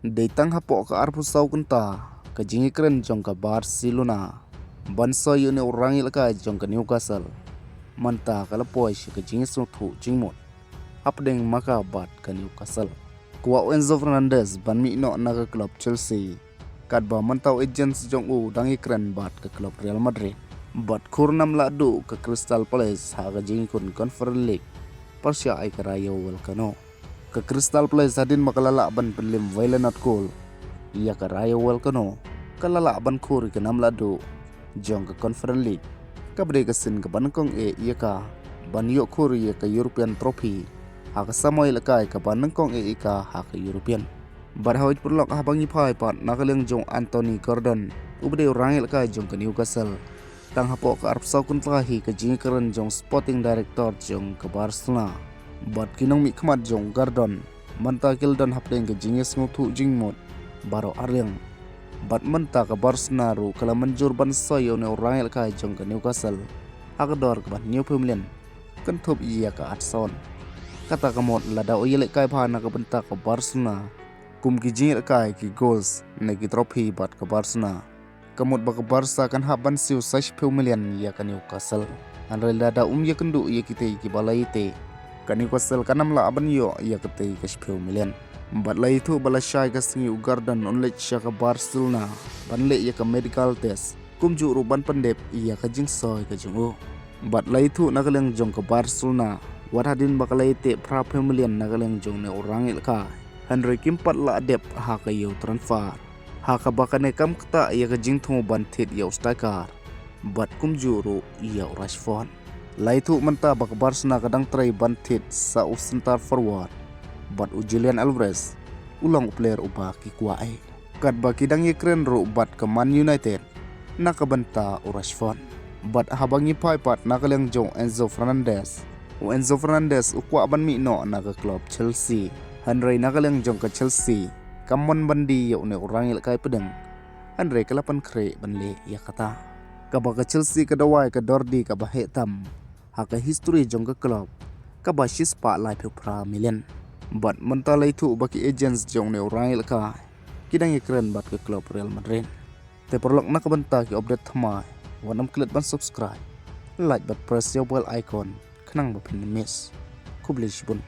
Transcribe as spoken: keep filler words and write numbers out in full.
Dei tang hapoh ka arphew saw kynta ka jingïakren jong ka Barcelona ban soi ïa une u rangïalehkai jong ka Newcastle, mynta ka la poi sha ka jingsngewthuh jingmut hapdeng ma ka bad ka Newcastle. Kwah u Enzo Fernandez ban mih noh na ka club Chelsea, katba mynta u agent jong u dang ïakren bad ka club Real Madrid. Bad khur nam lah duh ka Crystal Palace ha ka jingïakhun Conference League pyrshah ïa ka Rayo Vallecano. Ka Crystal Palace hadien ba ka la lah ban pynlem wei la nod kol ïa ka Rayo Vallecano, ka la lah ban khur ïa ka nam lah duh jong ka Conference League, kaba dei ka sien kaba nyngkong eh ïa ka ban ïoh khur ïa ka European Trophy ha ka samoi ïalehkai kaba nyngkong eh ïa ka ha ka European. Bad hawei paralok, haba ngi phai pat na ka liang jong u Anthony Gordon, uba dei u rangïalehkai jong ka Newcastle, tang hapoh ka arphew saw kynta hi ka jingïakren jong u Sporting Director jong ka Barcelona bad ki nongmihkhmat jong u Gordon, mynta ki la don hapdeng ka jingïasngewthuh jingmut baroh arliang. Bad mynta ka Barcelona ruh ka la mynjur ban soi ïa une u rangïalehkai jong ka Newcastle ha ka dor kaba hynñiewphew million, kynthup ïa ka Ederson. Kata ka mut lada u ïalehkai bha na ka bynta ka Barcelona, kum ki jingïalehkai, ki goals ne ki trophy bad ka Barcelona, ka mut ba ka Barca kan hap ban siew sa shiphew million ïa ka Newcastle. Hynrei lada um ïakynduh ïa kitei kiba la ïateh, ka Newcastle kan ym lah ban ïoh ïa katei ka shiphew million. Bad la ïathuh ba lashai ka sngi u Gordon un leit sha ka Barcelona ban leh ïa ka medical test, kumjuh ruh ban pyndep ïa ka jingsoi ka jong u. Bad la ïathuh na ka liang jong ka Barcelona, wat hadien ba ka la ïateh phraphew million na ka liang jong une u rangïalehkai, hynrei kim pat lah dep ha ka ïew transfer, ha kaba kane kam ktah ïa ka jingthmu ban thied ïa u striker bad kumjuh ruh ïa u Rashford. La ïathuh mynta ba ka Barcelona ka dang trei ban thied sa u center forward, bad u Julian Alvarez u long u player uba ki kwah eh. Katba ki dang ïakren ruh bad ka Man United na ka bynta u Rashford. Bad haba ngi phai pat na ka liang jong u Enzo Fernandez, u Enzo Fernandez u kwah ban mih noh na ka club Chelsea. Hynrei na ka liang jong ka Chelsea kam mon ban die ïa une u rangïalehkai pdeng, hynrei ka la pynkhreh ban leh ïa kata. Kaba ka Chelsea ka dawai ka dor die kaba heh tam ha ka history jong ka club, kaba shispah laiphew phra million. Bad mynta la ïathuh ba ki agents jong une u rangïalehkai ki dang ïakren bad ka club Real Madrid. Te paralok, na ka bynta ki update thymmai, wat nym klet ban subscribe, like bad press ïa u bell icon khnang ba phin ym miss. Khublei shibun.